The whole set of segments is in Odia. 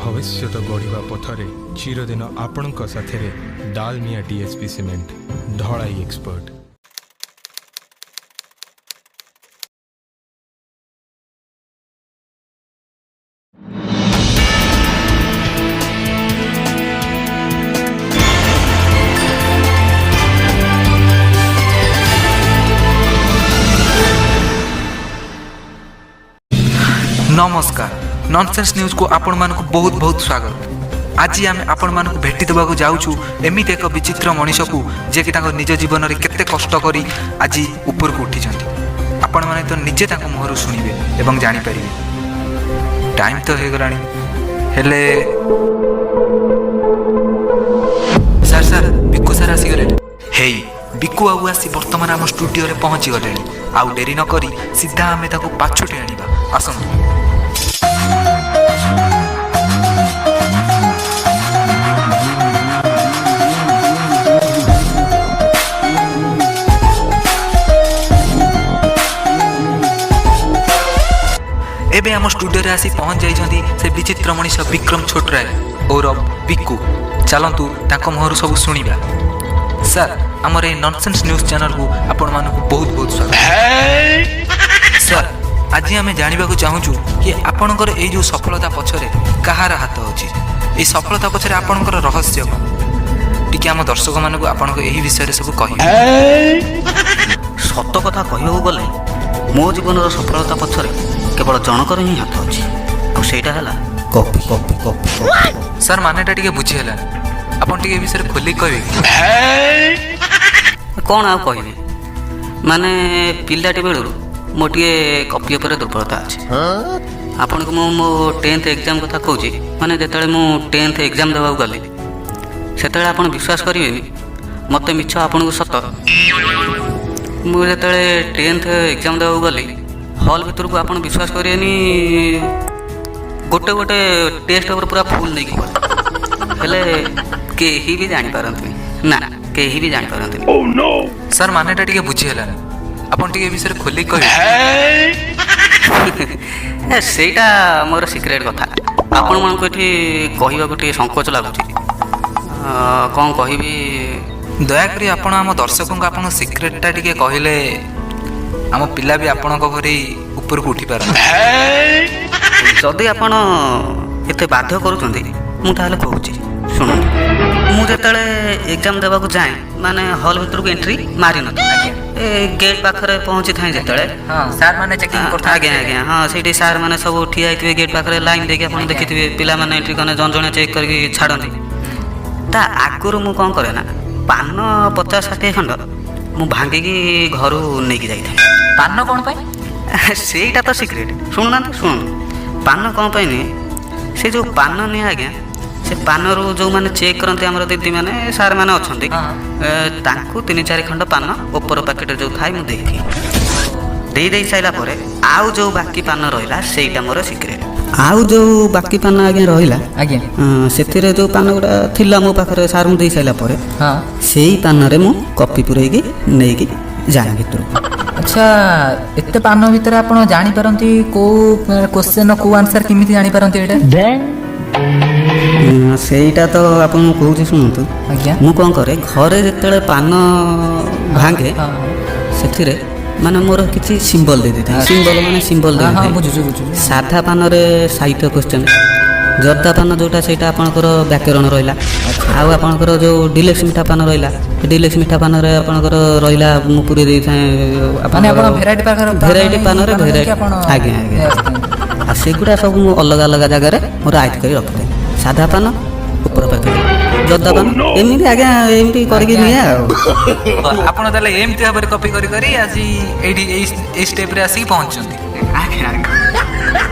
ଭବିଷ୍ୟତ ଗଢ଼ିବା ପଥରେ ଚିରଦିନ ଆପଣଙ୍କ ସାଥିରେ ଡାଲମିଆ ଡିଏସ୍ପି ସିମେଣ୍ଟ, ଢଳାଇ ଏକ୍ସପର୍ଟ। ନମସ୍କାର, ନନସେନ୍ସ ନ୍ୟୁଜ୍କୁ ଆପଣମାନଙ୍କୁ ବହୁତ ବହୁତ ସ୍ୱାଗତ। ଆଜି ଆମେ ଆପଣମାନଙ୍କୁ ଭେଟି ଦେବାକୁ ଯାଉଛୁ ଏମିତି ଏକ ବିଚିତ୍ର ମଣିଷକୁ, ଯିଏକି ତାଙ୍କ ନିଜ ଜୀବନରେ କେତେ କଷ୍ଟ କରି ଆଜି ଉପରକୁ ଉଠିଛନ୍ତି। ଆପଣମାନେ ତ ନିଜେ ତାଙ୍କ ମୁହଁରୁ ଶୁଣିବେ ଏବଂ ଜାଣିପାରିବେ। ଟାଇମ୍ ତ ହେଇଗଲାଣି, ହେଲେ ସାର୍, ସାର୍, ବିକୁ ସାର୍ ଆସିଗଲେଣି। ହେଇ, ବିକୁ ବାବୁ ଆସି ବର୍ତ୍ତମାନ ଆମ ଷ୍ଟୁଡ଼ିଓରେ ପହଞ୍ଚି ଗଲେଣି। ଆଉ ଡେରି ନ କରି ସିଧା ଆମେ ତାକୁ ପାଛୋଟି ଆଣିବା। ଆସନ୍ତୁ। ଏବେ ଆମ ଷ୍ଟୁଡ଼ିଓରେ ଆସି ପହଞ୍ଚି ଯାଇଛନ୍ତି ସେ ବିଚିତ୍ର ମଣିଷ ବିକ୍ରମ ଛୋଟରାୟ ଔରବ ବିକୁ। ଚାଲନ୍ତୁ, ତାଙ୍କ ମୁହଁରୁ ସବୁ ଶୁଣିବା। ସାର୍, ଆମର ଏଇ ନନସେନ୍ସ ନ୍ୟୁଜ୍ ଚ୍ୟାନେଲକୁ ଆପଣମାନଙ୍କୁ ବହୁତ ବହୁତ ସ୍ୱାଗତ। ସାର୍, ଆଜି ଆମେ ଜାଣିବାକୁ ଚାହୁଁଛୁ କି ଆପଣଙ୍କର ଏଇ ଯେଉଁ ସଫଳତା ପଛରେ କାହାର ହାତ ଅଛି? ଏଇ ସଫଳତା ପଛରେ ଆପଣଙ୍କର ରହସ୍ୟ କ'ଣ? ଟିକେ ଆମ ଦର୍ଶକମାନଙ୍କୁ ଆପଣଙ୍କ ଏହି ବିଷୟରେ ସବୁ କହିବେ। ସତ କଥା କହିବାକୁ ଗଲେ ମୋ ଜୀବନର ସଫଳତା ପଛରେ କେବଳ ଜଣଙ୍କର ହିଁ ହାତ ଅଛି, ଆଉ ସେଇଟା ହେଲା copy, copy, copy, copy. Sir, ମାନେଟା ଟିକେ ବୁଝି ହେଲାନି। ଆପଣ ଟିକେ ଏ ବିଷୟରେ ଖୋଲିକି କହିବେ କି? କ'ଣ ଆଉ କହିବି, ମାନେ ପିଲାଟି ବେଳରୁ ମୋ ଟିକେ କପି ଉପରେ ଦୁର୍ବଳତା ଅଛି। ଆପଣଙ୍କୁ ମୁଁ ମୋ 10th exam କଥା କହୁଛି। ମାନେ ଯେତେବେଳେ ମୁଁ 10th exam ଦେବାକୁ ଗଲି, ସେତେବେଳେ ଆପଣ ବିଶ୍ୱାସ କରିବେନି, ମୋତେ ମିଛ ଆପଣଙ୍କୁ ସତ, ମୁଁ ଯେତେବେଳେ 10th exam ଦେବାକୁ ଗଲି ହଲ୍ ଭିତରକୁ, ଆପଣ ବିଶ୍ୱାସ କରିବେନି, ଗୋଟେ ଗୋଟେ ଟେଷ୍ଟ ପେପର ପୁରା ଫୁଲ୍ ନେଇକି ଗଲି। ହେଲେ କେହି ବି ଜାଣିପାରନ୍ତିନି, ନା, କେହି ବି ଜାଣିପାରନ୍ତିନି। ସାର୍, ମାନେଟା ଟିକେ ବୁଝି ହେଲାନି। ଆପଣ ଟିକେ ଏ ବିଷୟରେ ଖୋଲିକି କହିବେ। ଏ, ସେଇଟା ମୋର ସିକ୍ରେଟ୍ କଥା। ଆପଣମାନଙ୍କୁ ଏଠି କହିବାକୁ ଟିକେ ସଂକୋଚ ଲାଗୁଛି। କ'ଣ କହିବି? ଦୟାକରି ଆପଣ ଆମ ଦର୍ଶକଙ୍କୁ ଆପଣଙ୍କ ସିକ୍ରେଟଟା ଟିକେ କହିଲେ ଆମ ପିଲା ବି ଆପଣଙ୍କ ଭଳି ଉପରକୁ ଉଠିପାରନ୍ତି। ଯଦି ଆପଣ ଏତେ ବାଧ୍ୟ କରୁଛନ୍ତି, ମୁଁ ତାହେଲେ କହୁଛି, ଶୁଣନ୍ତୁ। ମୁଁ ଯେତେବେଳେ ଏକ୍ଜାମ୍ ଦେବାକୁ ଯାଏ, ମାନେ ହଲ୍ ଭିତରକୁ ଏଣ୍ଟ୍ରି ମାରିନଥାଏ, ଏ ଗେଟ୍ ପାଖରେ ପହଞ୍ଚିଥାଏ ଯେତେବେଳେ, ହଁ, ସାର୍ ମାନେ ଚେକିଂ କରୁଥାନ୍ତି। ଆଜ୍ଞା ଆଜ୍ଞା, ହଁ, ସେଇଠି ସାର୍ ମାନେ ସବୁ ଠିଆ ହେଇଥିବେ ଗେଟ୍ ପାଖରେ ଲାଇନ୍ ଦେଇକି। ଆପଣ ଦେଖିଥିବେ, ପିଲାମାନେ ଏଣ୍ଟ୍ରି କଲେ ଜଣ ଜଣେ ଚେକ୍ କରିକି ଛାଡ଼ନ୍ତି। ତା ଆଗରୁ ମୁଁ କ'ଣ କରେ ନା, ପାନ 50-60 ଖଣ୍ଡ ମୁଁ ଭାଙ୍ଗିକି ଘରୁ ନେଇକି ଯାଇଥାଏ। ପାନ କ'ଣ ପାଇଁ? ସେଇଟା ତ ସିକ୍ରେଟ୍। ଶୁଣୁନାହାନ୍ତି, ଶୁଣନ୍ତୁ। ପାନ କ'ଣ ପାଇଁ ନିଏ? ସେ ଯେଉଁ ପାନ ନିଏ ଆଜ୍ଞା, ସେ ପାନରୁ ଯେଉଁମାନେ ଚେକ୍ କରନ୍ତି, ଆମର ଦିଦିମାନେ, ସାର୍ ମାନେ ଅଛନ୍ତି, ତାଙ୍କୁ ତିନି ଚାରି ଖଣ୍ଡ ପାନ ଉପର ପ୍ୟାକେଟରେ ଯେଉଁ ଥାଏ ମୁଁ ଦେଇଦିଏ। ଦେଇ ଦେଇ ସାରିଲା ପରେ ଆଉ ଯେଉଁ ବାକି ପାନ ରହିଲା, ସେଇଟା ମୋର ସିକ୍ରେଟ୍। ଆଉ ଯେଉଁ ବାକି ପାନ ଆଜ୍ଞା ରହିଲା, ସେଥିରେ ଯେଉଁ ପାନ ଗୁଡ଼ା ଥିଲା ମୋ ପାଖରେ ସାର୍ଙ୍କୁ ଦେଇ ସାରିଲା ପରେ, ସେଇ ପାନରେ ମୁଁ କପି ପୁରେଇକି ନେଇକି ଯାଏ ଭିତରକୁ। ଆଚ୍ଛା, ଏତେ ପାନ ଭିତରେ ଆପଣ ଜାଣିପାରନ୍ତି କୋଉ କୋଶ୍ଚେନ୍ କୋଉ ଆନ୍ସର? କେମିତି ଜାଣିପାରନ୍ତି ଏଇଟା? ସେଇଟା ତ ଆପଣଙ୍କୁ କହୁଛି, ଶୁଣନ୍ତୁ। ମୁଁ କ'ଣ କରେ, ଘରେ ଯେତେବେଳେ ପାନ ଭାଙ୍ଗେ, ସେଥିରେ ମାନେ ମୋର କିଛି ସିମ୍ବଲ ଦେଇ ଦେଇଥାଏ। ସିମ୍ବଲ ମାନେ ସିମ୍ବଲ ଦେଇଥାଏ। ବୁଝୁଛୁ, ବୁଝୁଛୁ। ସାଧା ପାନରେ ସାହିତ୍ୟ କ୍ୱେଶ୍ଚନ୍, ଜର୍ଦା ପାନ ଯେଉଁଟା ସେଇଟା ଆପଣଙ୍କର ବ୍ୟାକରଣ ରହିଲା, ଆଉ ଆପଣଙ୍କର ଯେଉଁ ଡିଲେକ୍ସ ମିଠା ପାନ ରହିଲା, ଡିଲେକ୍ସ ମିଠା ପାନରେ ଆପଣଙ୍କର ରହିଲା, ମୁଁ ପୁରେଇ ଦେଇଥାଏ। ମାନେ ଆପଣ ଭେରାଇଟି ପାଖରେ ଭେରାଇଟି ପାନରେ ପାନ ଭେରାଇଟି ନେଇକି ଆପଣ ଆଜ୍ଞା ଆଜ୍ଞା ଆଉ ସେଗୁଡ଼ା ସବୁ ମୁଁ ଅଲଗା ଅଲଗା ଜାଗାରେ ମୋର ଆୟତ କରି ରଖିଥାଏ। ସାଧା ପାନ ଉପର ପ୍ୟାକେଟ୍, ଜର୍ଦା ପାନ, ଏମିତି ଆଜ୍ଞା, ଏମିତି କରିକି ନିଏ ଆଉ। ଆପଣ ତାହେଲେ ଏମିତି ଭାବରେ କପି କରି କରି ଆଜି ଏଇଠି ଏଇ ଏଇ ଷ୍ଟେପ୍ରେ ଆସିକି ପହଞ୍ଚିଛନ୍ତି। ଆଜ୍ଞା ଆଜ୍ଞା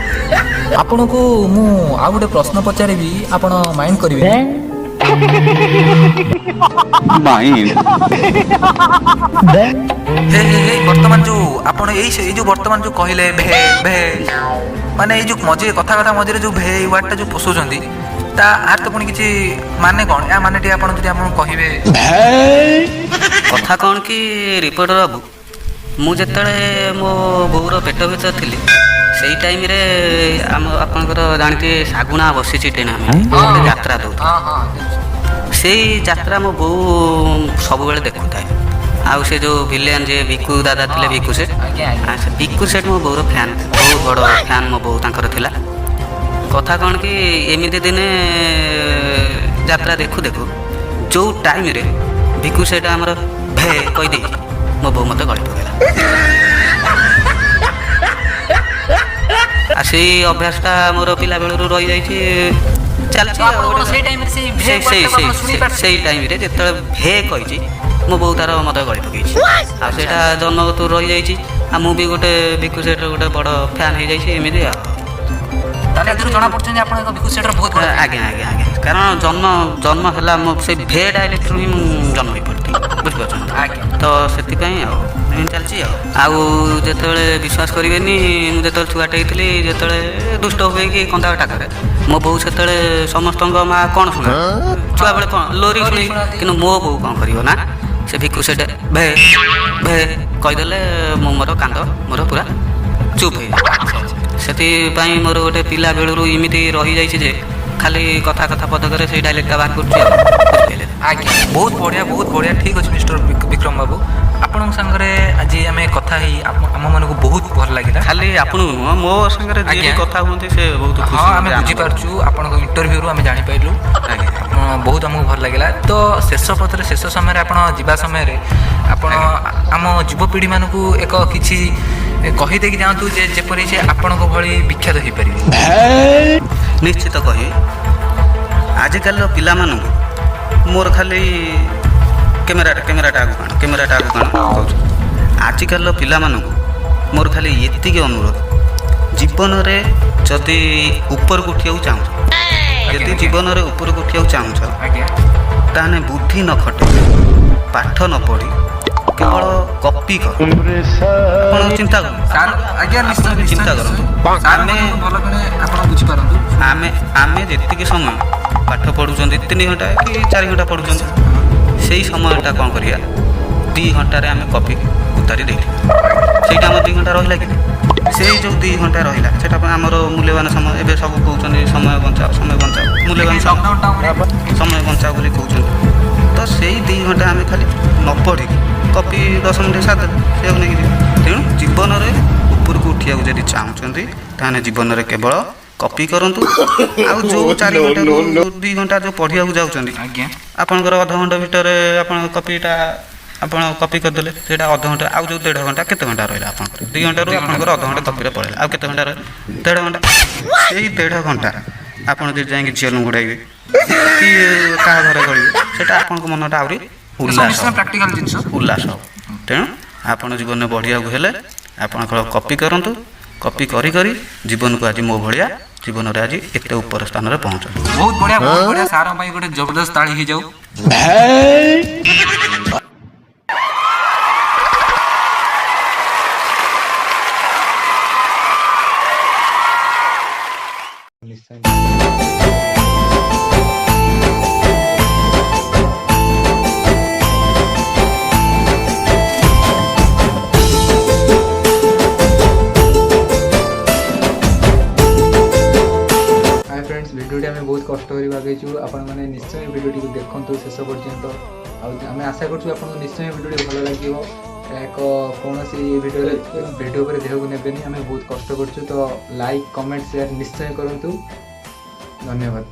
ଆପଣଙ୍କୁ ମୁଁ ଆଉ ଗୋଟେ ପ୍ରଶ୍ନ ପଚାରିବି, ଆପଣ ମାଇଣ୍ଡ କରିବେ? ହେ ହେ ହେ, ବର୍ତ୍ତମାନ ଯୋଉ ଆପଣ ଏଇ ଯୋଉ ବର୍ତ୍ତମାନ ଯୋଉ କହିଲେ ଭେ ଭେ, ମାନେ ଏଇ ଯୋଉ ମଝିରେ କଥା କଥା ମଝିରେ ଯୋଉ ଭେ ଏଇ ୱାର୍ଡଟା ଯୋଉ ପଶଉଛନ୍ତି, ତା ଆର ତ ପୁଣି କିଛି ମାନେ କ'ଣ? ୟା ମାନେ ଟିକେ ଆପଣ ଯଦି ଆପଣଙ୍କୁ କହିବେ। କଥା କ'ଣ କି ରିପୋର୍ଟର ବାବୁ, ମୁଁ ଯେତେବେଳେ ମୋ ବୋଉର ପେଟ ଭିତରେ ଥିଲି, ସେଇ ଟାଇମ୍ରେ ଆମ ଆପଣଙ୍କର ଜାଣିଥିବେ ଶାଗୁଣା ବସିଛି ଟେଣା ଗୋଟେ ଯାତ୍ରା ଦେଉଥିଲା। ହଁ ହଁ ଦେଖିଛି। ସେଇ ଯାତ୍ରା ମୋ ବୋଉ ସବୁବେଳେ ଦେଖୁଥାଏ। ଆଉ ସେ ଯେଉଁ ଭିଲିଆନ ଯିଏ ଭିକୁ ଦାଦା ଥିଲେ, ଭିକୁ ସେଠ। ଆଜ୍ଞା ଆଜ୍ଞା ସେ ଭିକୁ ସେଠ ମୋ ବୋଉର ଫ୍ୟାନ୍, ବହୁତ ବଡ଼ ଫ୍ୟାନ୍ ମୋ ବୋଉ ତାଙ୍କର ଥିଲା। କଥା କ'ଣ କି, ଏମିତି ଦିନେ ଯାତ୍ରା ଦେଖୁ ଦେଖୁ ଯେଉଁ ଟାଇମ୍ରେ ଭିକୁ ସେଠ ଆମର ଭେ କହିଦେଇଛି, ମୋ ବୋଉ ମୋତେ ଗଳି ପକାଇଲା। ଆଉ ସେଇ ଅଭ୍ୟାସଟା ମୋର ପିଲାବେଳରୁ ରହିଯାଇଛି, ଚାଲିଛି। ତ ଆଉ ଆପଣ କଣ ଗୋଟେ ସେଇ ଟାଇମରେ ସେଇ ଭେ ସେଇ ସେଇ ୱାର୍ଡଟାକୁ ସେଇ ଆପଣ ଶୁଣି ପାରୁଥିଲେ? ସେଇ ଟାଇମ୍ରେ ଯେତେବେଳେ ଭେ କହିଛି, ମୋ ବୋଉ ତାର ମୋତେ ଗଳି ପକେଇଛି। ଆଉ ସେଇଟା ଜନ୍ମଗତରୁ ରହିଯାଇଛି। ଆଉ ମୁଁ ବି ଗୋଟେ ଭିକୁ ସେଠର ଗୋଟେ ବଡ଼ ଫ୍ୟାନ୍ ହେଇଯାଇଛି ଏମିତି ଆଉ। ତାହେଲେ ଏଥିରୁ ଜଣା ପଡୁଛନ୍ତି ଆପଣ ଏକ ଭିକୁ ସେଠର ବହୁତ ବଡ଼ fan। ଆଜ୍ଞା ଆଜ୍ଞା ଆଜ୍ଞା କାରଣ ଜନ୍ମ ଜନ୍ମ ହେଲା ମୋ ସେଇ ଭେ ଡାଇଲେକ୍ଟରୁ ହିଁ ମୁଁ ଜନ୍ମ ହେଇପଡ଼ିଥିଲି, ବୁଝିପାରୁଛନ୍ତି? ଆଜ୍ଞା। ତ ସେଥିପାଇଁ ଆଉ ଏମିତି ଚାଲିଛି ଆଉ। ଆଉ ଯେତେବେଳେ, ବିଶ୍ୱାସ କରିବେନି, ମୁଁ ଯେତେବେଳେ ଛୁଆଟେ ହେଇଥିଲି, ଯେତେବେଳେ ଦୁଷ୍ଟ ହୁଏ କି କନ୍ଦାକଟା କରେ, ମୋ ବୋଉ ସେତେବେଳେ, ସମସ୍ତଙ୍କ ମା କ'ଣ ଶୁଣେ ଛୁଆବେଳେ? କ'ଣ? ଲୋରି ଲୋରି ଶୁଣେ। ଶୁଣନ୍ତି। କିନ୍ତୁ ମୋ ବୋଉ କ'ଣ କରିବ ନା, ସେ ଭିକୁ ସେଠେ ଭେ ଭେ କହିଦେଲେ ମୁଁ ମୋର କାନ୍ଦ ମୋର ପୁରା ଚୁପ୍ ହେଇଯାଏ। ସେଥିପାଇଁ ମୋର ଗୋଟେ ପିଲା ବେଳରୁ ଏମିତି ରହିଯାଇଛି ଯେ ଖାଲି କଥା କଥା ପଦକରେ ସେଇ ଡାଇଲେକ୍ଟଟା ବାହାର କରୁଛି ଆଉ, ବୁଝିପାରିଲେ? ଆଜ୍ଞା, ବହୁତ ବଢ଼ିଆ, ବହୁତ ବଢ଼ିଆ। ଠିକ୍ ଅଛି ମିଷ୍ଟର ବିକ୍ରମ ବାବୁ, ଆପଣଙ୍କ ସାଙ୍ଗରେ ଆଜି ଆମେ କଥା ହେଇ ଆମମାନଙ୍କୁ ବହୁତ ଭଲ ଲାଗିଲା। ଖାଲି ଆପଣଙ୍କୁ ନୁହଁ, ମୋ ସାଙ୍ଗରେ ଯିଏ ବି ଆଜ୍ଞା। କଥା ହୁଅନ୍ତି ସେ ବହୁତ ଖୁସି ହଁ, ଆମେ ହୁଅନ୍ତି, ଆନନ୍ଦ। ବୁଝିପାରୁଛୁ, ଆପଣଙ୍କ ଇଣ୍ଟରଭ୍ୟୁରୁ ଆମେ ଜାଣିପାରିଲୁ। ଆଜ୍ଞା। ଆପଣ ବହୁତ ଆମକୁ ଭଲ ଲାଗିଲା। ତ ଶେଷ ପଥରେ, ଶେଷ ସମୟରେ, ଆପଣ ଯିବା ସମୟରେ ଆପଣ ଆମ ଯୁବପିଢ଼ିମାନଙ୍କୁ ଏକ କିଛି କହିଦେଇକି ଯାଆନ୍ତୁ ଯେ ଯେପରି ସେ ଆପଣଙ୍କ ଭଳି ବିଖ୍ୟାତ ହେଇପାରିବେ। ନିଶ୍ଚିତ କହିବି। ଆଜିକାଲିର ପିଲାମାନଙ୍କୁ ମୋର ଖାଲି କ୍ୟାମେରାଟା ଆଗକୁ ଆଣ, କ୍ୟାମେରାଟା ଆଗକୁ ଆଣ କହୁଛି। ଆଜିକାଲିର ପିଲାମାନଙ୍କୁ ମୋର ଖାଲି ଏତିକି ଅନୁରୋଧ, ଜୀବନରେ ଯଦି ଉପରକୁ ଉଠିବାକୁ ଚାହୁଁଛ, ଯଦି ଜୀବନରେ ଉପରକୁ ଉଠିବାକୁ ଚାହୁଁଛ, ଆଜ୍ଞା ତାହେଲେ ବୁଦ୍ଧି ନ ଖଟେଇ, ପାଠ ନ ପଢ଼ି କେବଳ କପି କର। ଆପଣ ଚିନ୍ତା କରନ୍ତୁ। ସାର୍, ଆଜ୍ଞା, ନିଶ୍ଚୟ। ଆପଣ ନିଶ୍ଚୟ। ଚିନ୍ତା କରନ୍ତୁ। ସାର୍, ଆମେ ଭଲ କିଣି ଆପଣ ବୁଝିପାରନ୍ତୁ। ଆମେ ଯେତିକି ସମୟ ପାଠ ପଢ଼ୁଛନ୍ତି, 3 ଘଣ୍ଟା କି 4 ଘଣ୍ଟା ପଢ଼ୁଛନ୍ତି, ସେଇ ସମୟଟା କ'ଣ କରିବା? 2 ଘଣ୍ଟାରେ ଆମେ କପି ଉତାରି ଦେଇଥିବା। ସେଇଟା ଆମର 2 ଘଣ୍ଟା ରହିଲା କି ନାହିଁ? ସେଇ ଯେଉଁ 2 ଘଣ୍ଟା ରହିଲା, ସେଇଟା ପାଇଁ ଆମର ମୂଲ୍ୟବାନ ସମୟ। ଏବେ ସବୁ କହୁଛନ୍ତି ସମୟ ବଞ୍ଚାଅ, ସମୟ ବଞ୍ଚାଅ, ମୂଲ୍ୟବାନ ସମୟ, ଲକଡାଉନ ଟାଇମରେ ସମୟ ବଞ୍ଚାଅ ବୋଲି କହୁଛନ୍ତି। ତ ସେଇ 2 ଘଣ୍ଟା ଆମେ ଖାଲି ନ ପଢ଼ିକି କପି 10 ମିନିଟ୍ ସାରିଦେଲେ, ସେଇଆକୁ ନେଇକି ଯିବା। ତେଣୁ ଜୀବନରେ ଉପରକୁ ଉଠିବାକୁ ଯଦି ଚାହୁଁଛନ୍ତି, ତାହେଲେ ଜୀବନରେ କେବଳ କପି କରନ୍ତୁ। ଆଉ ଯେଉଁ 4 ଘଣ୍ଟାରୁ 2 ଘଣ୍ଟା ଯେଉଁ ପଢ଼ିବାକୁ ଯାଉଛନ୍ତି, ଆଜ୍ଞା ଆପଣଙ୍କର ଅଧଘଣ୍ଟା ଭିତରେ ଆପଣ କପିଟା ଆପଣ କପି କରିଦେଲେ, ସେଇଟା ଅଧଘଣ୍ଟା। ଆଉ ଯେଉଁ ଦେଢ଼ ଘଣ୍ଟା, କେତେ ଘଣ୍ଟା ରହିଲା ଆପଣଙ୍କର? 2 ଘଣ୍ଟାରୁ ଆପଣଙ୍କର ଅଧଘଣ୍ଟା କପିରେ ପଳେଇଲା। ଆଉ କେତେ ଘଣ୍ଟା ରହିଲା? ଦେଢ଼ ଘଣ୍ଟା। ସେଇ ଦେଢ଼ ଘଣ୍ଟା ଆପଣ ଯଦି ଯାଇକି ଝିଅ ଲୁଙ୍ଗୁଡ଼ାଇବେ କି କାହା ଘରେ ଗଳିବେ, ସେଇଟା ଆପଣଙ୍କ ମନଟା ଆହୁରି ଉଲ୍ଲାସ ନିଶ୍ଚୟ ହେବ। ପ୍ରାକ୍ଟିକାଲ ଜିନିଷ। ଉଲ୍ଲାସ ହେବ। ତେଣୁ ଆପଣ ଜୀବନରେ ବଢ଼ିବାକୁ ହେଲେ ଆପଣଙ୍କର କପି କରନ୍ତୁ। କପି କରି କରି ଜୀବନକୁ ଆଜି ମୋ ଭଳିଆ ଜୀବନରେ ଆଜି ଏତେ ଉପର ସ୍ଥାନରେ ପହଞ୍ଚନ୍ତୁ। ବହୁତ ବଢିଆ, ବହୁତ ବଢିଆ। ସାରଙ୍କ ପାଇଁ ଗୋଟେ ଜବରଦସ୍ତ ତାଳି ହେଇଯାଉ। ନିଶ୍ଚୟ। ହାଏ ଫ୍ରେଣ୍ଡସ୍, ଭିଡ଼ିଓଟି ଆମେ ବହୁତ କଷ୍ଟ କରି ବାଗେଇଛୁ। ଆପଣମାନେ ନିଶ୍ଚୟ ଭିଡ଼ିଓଟିକୁ ଦେଖନ୍ତୁ ଶେଷ ପର୍ଯ୍ୟନ୍ତ। ଆଉ ଆମେ ଆଶା କରୁଛୁ ଆପଣଙ୍କୁ ନିଶ୍ଚୟ ଭିଡ଼ିଓଟି ଭଲ ଲାଗିବ। ଏହା ଏକ କୌଣସି ଭିଡ଼ିଓରେ ଭିଡ଼ିଓ ଉପରେ ଦେହକୁ ନେବେନି। ଆମେ ବହୁତ କଷ୍ଟ କରୁଛୁ। ତ ଲାଇକ୍, କମେଣ୍ଟ, ସେୟାର ନିଶ୍ଚୟ କରନ୍ତୁ। ଧନ୍ୟବାଦ।